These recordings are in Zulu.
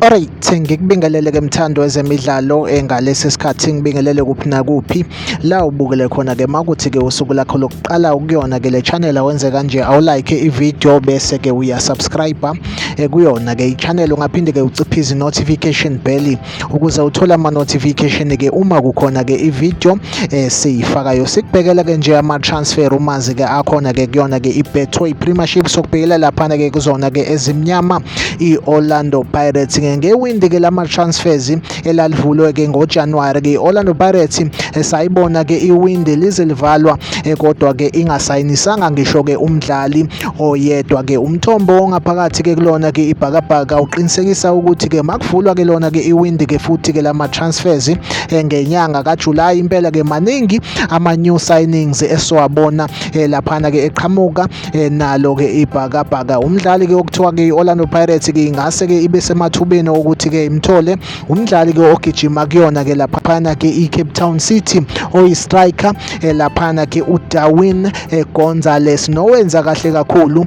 Alright, ngikubingelele ke mthando wezemidlalo ngalesi sikhathi, ngibingelele kuphi nakuphi la ubukele khona ke. Makuthi ke usuku lakho lokuqala ukuyona ke le channel, awenze kanje: awulike i-video bese ke uyasubscribe kuyona ke i-channel. Ungaphinde ke uciphize i-notification bell ukuze uthole ama-notification ke uma kukhona ke i-video esiyifakayo. Sikubhekela ke nje ama-transfer rumours ke akhona ke kuyona ke i-Betway Premiership. Sokubhekela laphana ke kuzona ke ezimnyama, i-Orlando Pirates, ngewindi ke lama-transfers elalivulwe ke ngoJanuary ke. I-Orlando Pirates sayibona ke iwindi lize livalwa, kodwa ke ingasayinisanga ngisho ke umdlali oyedwa ke. Umthombo ongaphakathi ke kulona ke ibhakabhaka uqinisekisa ukuthi ke makuvulwa ke lona ke iwindi ke futhi ke lama transfers ngenyanga kaJuly, impela ke maningi ama new signings esiwabona laphana ke eqhamuka nalo ke ibhakabhaka. Umdlali ke okuthiwa ke i-Orlando Pirates ke ingase ke ibe semathubeni okuthi ke imthole, umdlali ke ogijima kuyona ke laphana ke i-Cape Town City, oyi-striker laphana ke uDarwin Gonzalez, nowenza kahle kakhulu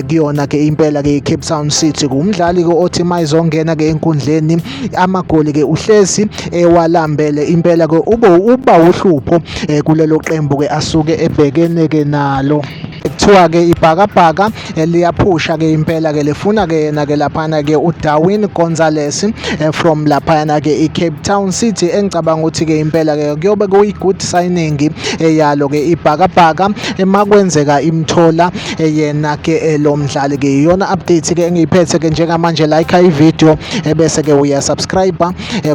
kuyona ke impela ke i-Cape Town City. Umdlali ke othi mayizongena ke enkundleni, amagoli ke uhlezi ewalambele. Impela ke ube uba uhlupho kulelo qembu ke asuke ebhekene ke nalo. Kuthiwa ke ibhakabhaka liyaphusha ke impela ke, lifuna ke yena ke laphana ke uDarwin Gonzalez from laphana ke iCape Town City, engicabanga ukuthi ke impela ke kuyobe kuyi good signing yalo ke ibhakabhaka emakwenzeka imthola yena ke lo mdlali ke. Iyona update ke engiyiphethe ke njengamanje. Like i-video bese ke uya subscribe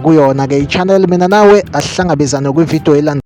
kuyona ke i-channel. Mina nawe asihlangabezane kwi-video elandelayo.